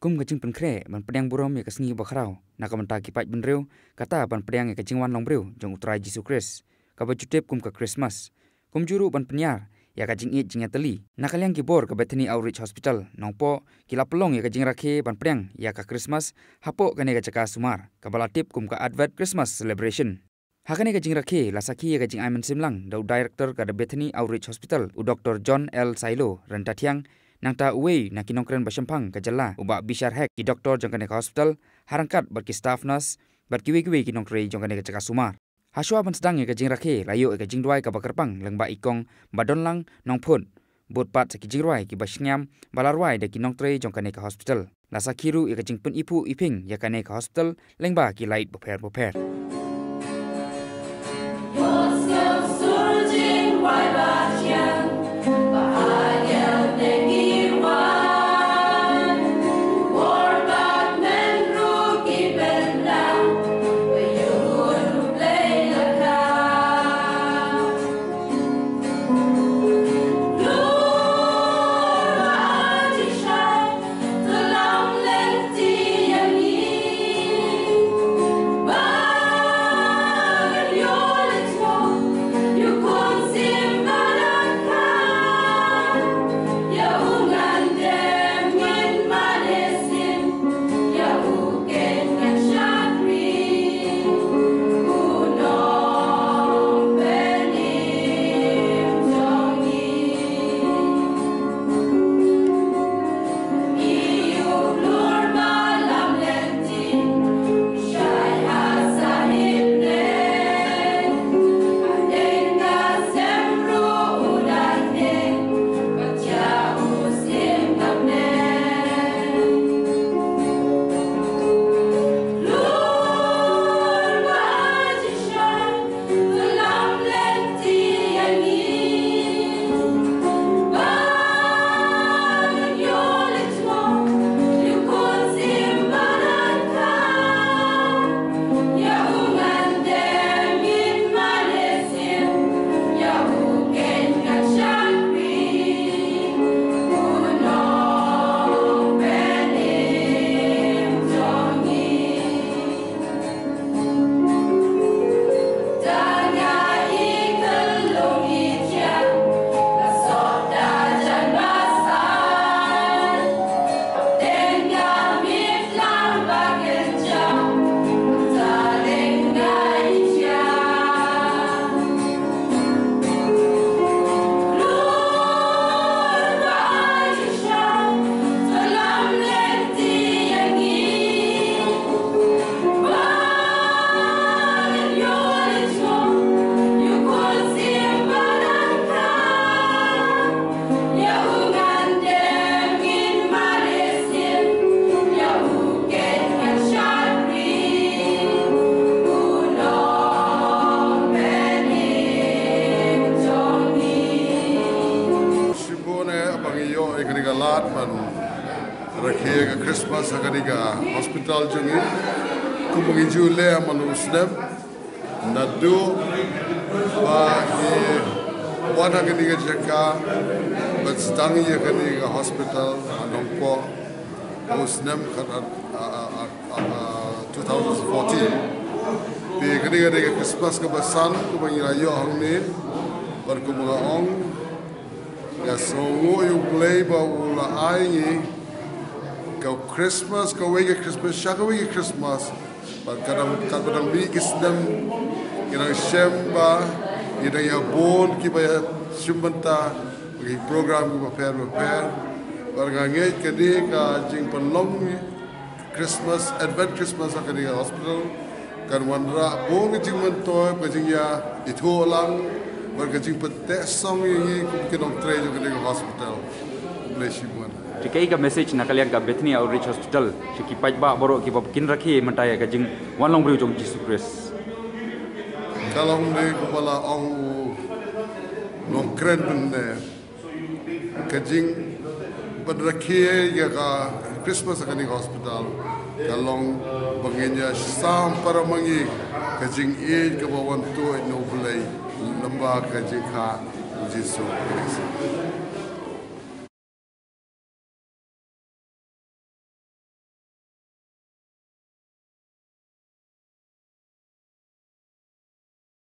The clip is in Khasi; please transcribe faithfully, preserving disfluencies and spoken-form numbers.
Kum ka jingpynkhreh ban pdiang burom ïa ka sngi bakhraw na ka bynta ki paid bynriew, kata ban pdiang ïa ka jingwan long briew jong U Trai Jisu Khrist, kaba ju tip kum ka Christmas. Kumjuh ruh ban pynïar ïa ka jingïeit jingïatylli. Na ka liang ki bor ka Bethany Outreach Hospital Nongpoh, ki la pynlong ïa ka jingrakhe ban pdiang ïa ka Christmas hapoh kane ka jaka sumar, kaba la tip kum ka Advent Christmas Celebration. Ha kane ka jingrakhe la sakhi ïa ka jingai mynsiem lang da u Director ka The Bethany Outreach Hospital, u Doktor John L Sailo Ryntathiang, nangta uwei na ki nongkren ba shemphang ka jylla, u Bah Bishar Hek, ki doktor jong kane ka hospital, ha ryngkat bad ki staff nurse bad kiwei kiwei ki nongtrei jong kane ka jaka sumar. Hashwa ban sdang ïa ka jingrakhe, la ïoh ïa ka jingduwai kaba kyrpang lyngba i kong Badonlang Nongphut, bud pat sa ki jingrwai kiba shngiam ba la rwai da ki nongtrei jong kane ka hospital. La sakhi ruh ïa ka jingpyniphuh iphieng ïa kane ka hospital lyngba ki lait bapher bapher. Shibun eh, ba ngi ïoh ïa kane ka lad ban rakhe ka Christmas ha kane ka hospital jong ngi. Kumba ngi ju leh man u snem, naduh ba ngi wan ha kane ka jaka ban sdang ïa kane ka hospital ha Nongpoh, u snem khat, ah, ah, ah, ah, two thousand fourteen. Te kane ka dei ka Christmas kaba san kaba ngi la ïoh hangne. Bad kumba nga ong, nga sngewnguh ïa U Blei ba u la ai ngi ka Christmas, kawei ka Christmas sha kawei ka Christmas. Bad ka dang, katba dang mih ki snem, ngi dang shem ba ngi dang ïa bun kiba ïa shim bynta ki program kiba pher bapher. Bad nga ngeit kane ka jingpynlong Christmas, Advent Christmas ha kane ka hospital kan wanrah bun ka jingmyntoi, ka jingïaithuh lang bad ka jingpynteh song ïa ngi kum ki nongtrei jong kane ka hospital. Khublei shibun. Te kaei ka message na ka liang ka Bethany Outreach Hospital sha ki paidbah baroh kiba kin rakhe mynta ïa ka jingwan long briew jong U Jisu Khrist? Ka long ne kumba la ong u nongkren mynne, ka jingpynrakhe ïa ka Christmas ha kane ka hospital ka long ba ngin ïa sam para ma ngi ka jingïeit kaba wan tuid na U Blei lyngba ka jingkha U Jisu Khrist.